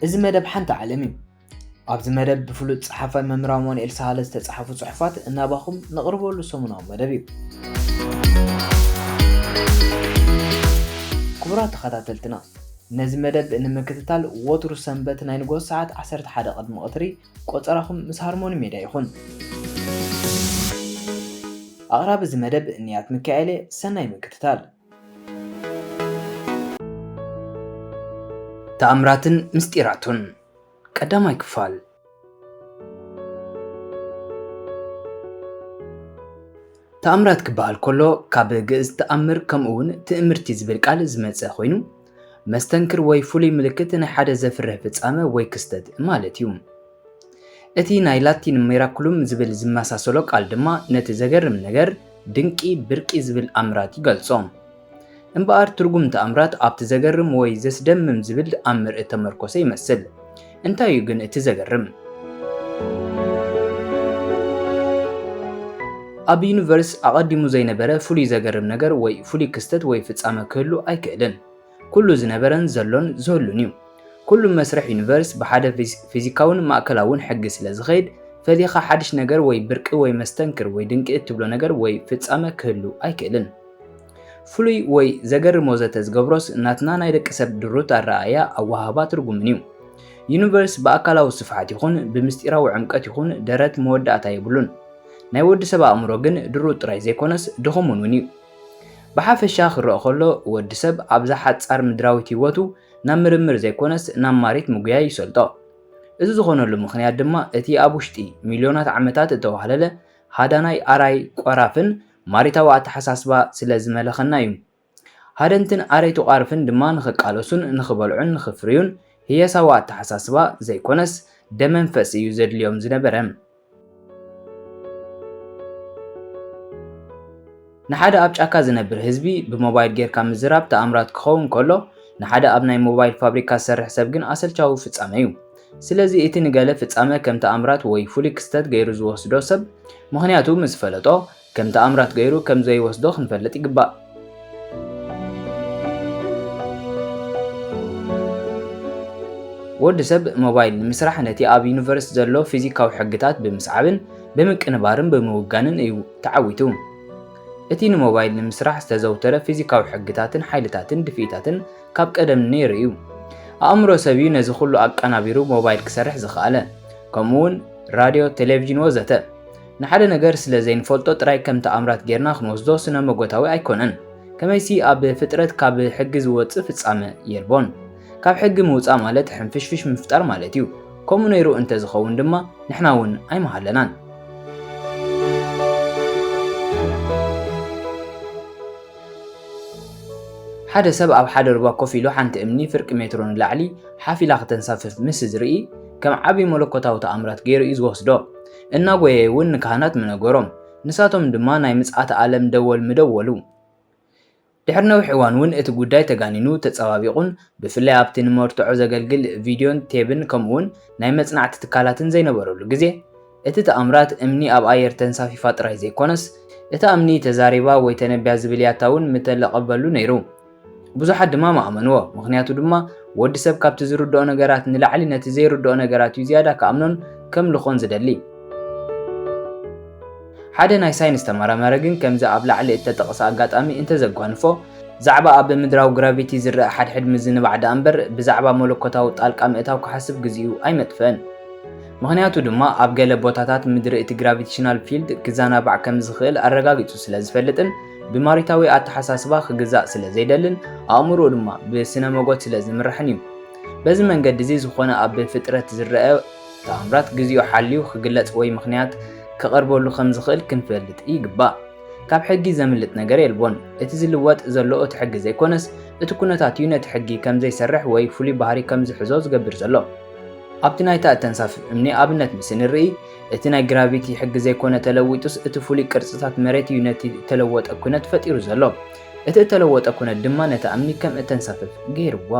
እዚ መደብ ሓንቲ ዓለም እዩ። ኣብዚ መደብ ብፍሉጥ ጸሓፋይ መምህር ኣማኑኤል ሳህለ ዝተጻሕፉ ጽሑፋት እናባኹም ነቕርበሉ ሰሙናዊ መደብ እዩ። ክቡራት ተኸታተልትና፣ ነዚ መደብ ንምክትታል ወትሩ ሰንበት ናይ ንግሆ ሰዓት ዓሰርተ ሓደ ቅድሚ ቀትሪ ቆጸራኹም ምስ ሃርሞኒ ሜድያ ይኹን። ኣቕራቢ እዚ መደብ ንያት ሚካኤል እየ። ሰናይ ምክትታል። ተኣምራትን ምስጢራቱን፣ ቀዳማይ ክፋል። ተኣምራት ክበሃል ከሎ፣ ካብ ግእዝ ተኣምር ከምኡ እውን ትእምርቲ ዝብል ቃል ዝመጸ ኮይኑ፣ መስተንክር ወይ ፍሉይ ምልክት ናይ ሓደ ዘፍርህ ፍጻመ ወይ ክስተት ማለት እዩ። እቲ ናይ ላቲን ሚራኩሉም ዝብል ዝመሳሰሎ ቃል ድማ ነቲ ዘገርም ነገር፣ ድንቂ፣ ብርቂ ዝብል ኣምራት ይገልጾ። እምበኣር ትርጉም ተኣምራት ኣብቲ ዘገርም ወይ ዘስደምም ዝብል ኣምር እተመርኮሰ ይመስል። እንታይ እዩ ግን እቲ ዘገርም? ኣብ ዩኒቨርስ ኣቐዲሙ ዘይነበረ ፍሉይ ዘገርም ነገር ወይ ፍሉይ ክስተት ወይ ፍጻመ ክህሉ ኣይክእልን። ኩሉ ዝነበረን ዘሎን ዝህሉን እዩ። ኩሉ መስርሕ ዩኒቨርስ ብሓደ ፊዝ-፣ ፊዚካውን ማእከላውን ሕጊ ስለ ዝኸይድ፣ ፈሊኻ ሓድሽ ነገር ወይ ብርቂ ወይ መስተንክር ወይ ድንቂ እትብሎ ነገር ወይ ፍጻመ ክህሉ ኣይክእልን። ፍሉይ ወይ ዘገርም ወዘተ ዝገብሮስ ናትና ናይ ደቂ ሰብ ድሩት ኣረኣእያ ኣወሃህባ ትርጉምን እዩ። ዩኒቨርስ ብኣካላዊ ስፍሓት ይኹን ብምስጢራዊ ዕምቀት ይኹን ደረት መወዳእታ የብሉን። ናይ ወዲ ሰብ ኣእምሮ ግን ድሩት ጥራይ ዘይኮነስ ድኹምን እውን እዩ። ብሓፈሻ ክረኦ ከሎ፣ ወዲ ሰብ ኣብዛ ሓጻር ምድራዊት ህይወቱ ናብ ምርምር ዘይኮነስ ናብ ማሪት ምጉያይ ይሰልጦ። እዚ ዝኾነሉ ምኽንያት ድማ እቲ ኣብ ውሽጢ ሚልዮናት ዓመታት እተዋህለለ ሃዳናይ ኣራይ ቆራፍን ማሪታዊ ኣተሓሳስባ ስለ ዝመለኸና እዩ። ሃደንትን ኣረይቲ ቋርፍን ድማ ንኽቃለሱን ንኽበልዑን ንኽፍርዩን ህየሳዊ ኣተሓሳስባ ዘይኮነስ ደመንፈስ እዩ ዘድልዮም ዝነበረ። ንሓደ ኣብ ጫካ ዝነብር ህዝቢ ብሞባይል ጌርካ ምዝራብ ተኣምራት ክኸውን ከሎ፣ ንሓደ ኣብ ናይ ሞባይል ፋብሪካ ዝሰርሕ ሰብ ግን ኣሰልቻዊ ፍጻመ እዩ። ስለዚ እቲ ንገለ ፍጻመ ከም ተኣምራት ወይ ፍሉይ ክስተት ገይሩ ዝወስዶ ሰብ፣ ምኽንያቱ ምስ ፈለጦ፣ ከም ተኣምራት ገይሩ ከም ዘይወስዶ ክንፈልጥ ይግባእ። ወዲ ሰብ ሞባይል ንምስራሕ ነቲ ኣብ ዩኒቨርስ ዘሎ ፊዚካዊ ሕግታት ብምስዓብን ብምቅንባርን ብምውጋንን እዩ ተዓዊቱ። እቲ ንሞባይል ንምስራሕ ዝተዘውተረ ፊዚካዊ ሕግታትን ሓይልታትን ድፍኢታትን ካብ ቀደም ነይሩ እዩ። ኣእምሮ ሰብ እዩ ነዚ ኩሉ ኣቀናቢሩ ሞባይል ክሰርሕ ዝኸኣለ፣ ከምኡውን ራድዮ፣ ቴሌቪዥን ወዘተ። ንሓደ ነገር ስለ ዘይንፈልጦ ጥራይ ከም ተኣምራት ጌርና ክንወስዶ ስነ መጎታዊ ኣይኮነን። ከመይሲ ኣብ ፍጥረት ካብ ሕጊ ዝወጽእ ፍጻመ የልቦን። ካብ ሕጊ ምውጻእ ማለት ሕንፍሽፍሽ ምፍጣር ማለት እዩ። ከምኡ ነይሩ እንተዝኸውን ድማ ንሕና እውን ኣይምሃለናን። ሓደ ሰብ ኣብ ሓደ ሩባ ኮፍ ኢሉ ሓንቲ እምኒ ፍርቂ ሜትሮ ንላዕሊ ሓፍ ኢላ ክተንሳፍፍ ምስ ዝርኢ፣ ከም ዓቢ መለኮታዊ ተኣምራት ገይሩ እዩ ዝወስዶ። እናጎየየ እውን ንካህናት ምነገሮም። ንሳቶም ድማ ናይ ምጽኣተ ዓለም ደወል ምደወሉ። ድሕሪ ነዊሕ እዋን እውን እቲ ጉዳይ ተጋኒኑ ተጸባቢቑን ብፍላይ ኣብቲ ንመርትዖ ዘገልግል ቪድዮን ቴብን ከምኡውን ናይ መጽናዕቲ ትካላትን ዘይነበረሉ ግዜ፣ እቲ ተኣምራት እምኒ ኣብ ኣየር ተንሳፊፋ ጥራይ ዘይኮነስ፣ እታ እምኒ ተዛሪባ ወይ ተነብያ ዝብል ያታ እውን ምተለቐበሉ ነይሩ። ብዙሓት ድማ ምኣመንዎ። ምኽንያቱ ድማ ወዲ ሰብ ካብቲ ዝርድኦ ነገራት ንላዕሊ ነቲ ዘይርድኦ ነገራት እዩ ዝያዳ ክኣምኖን ከምልኾን ዝደሊ። ሓደ ናይ ሳይንስ ተመራማሪ ግን ከምዚ ኣብ ላዕሊ እተጠቕሰ ኣጋጣሚ እንተዘጓንፎ፣ ዛዕባ ኣብ ምድራዊ ግራቪቲ ዝረኣ ሓድሕድ ምዝንባዕ ደኣ እምበር ብዛዕባ መለኮታዊ ጣልቃ ምእታው ክሓስብ ግዜኡ ኣይመጥፍእን። ምኽንያቱ ድማ ኣብ ገለ ቦታታት ምድሪ እቲ ግራቪቴሽናል ፊልድ ክዘናባዕ ከም ዝኽእል ኣረጋጊጹ ስለ ዝፈልጥን ብማሪታዊ ኣተሓሳስባ ክግዛእ ስለ ዘይደልን ኣእምሮኡ ድማ ብስነ መጎት ስለ ዝምራሕን እዩ። በዚ መንገዲ እዚ ዝኾነ ኣብ ፍጥረት ዝረአ ተኣምራት ግዜኡ ሓልዩ ክግለጽ ወይ ምኽንያት ክቐርበሉ ከም ዝኽእል ክንፈልጥ ይግባእ። ካብ ሕጊ ዘምልጥ ነገር የልቦን። እቲ ዝልወጥ ዘሎ እቲ ሕጊ ዘይኮነስ፣ እቲ ኩነታት እዩ ነቲ ሕጊ ከም ዘይሰርሕ ወይ ፍሉይ ባህሪ ከም ዝሕዞ ዝገብር ዘሎ። ኣብቲ ናይታ እተንሳፍፍ እምኒ ኣብነት ምስ እንርኢ፣ እቲ ናይ ግራቪቲ ሕጊ ዘይኮነ ተለዊጡስ፣ እቲ ፍሉይ ቅርጽታት መሬት እዩ ነቲ እተለወጠ ኩነት ፈጢሩ ዘሎ። እቲ እተለወጠ ኩነት ድማ ነታ እምኒ ከም እተንሳፍፍ ገይርዋ።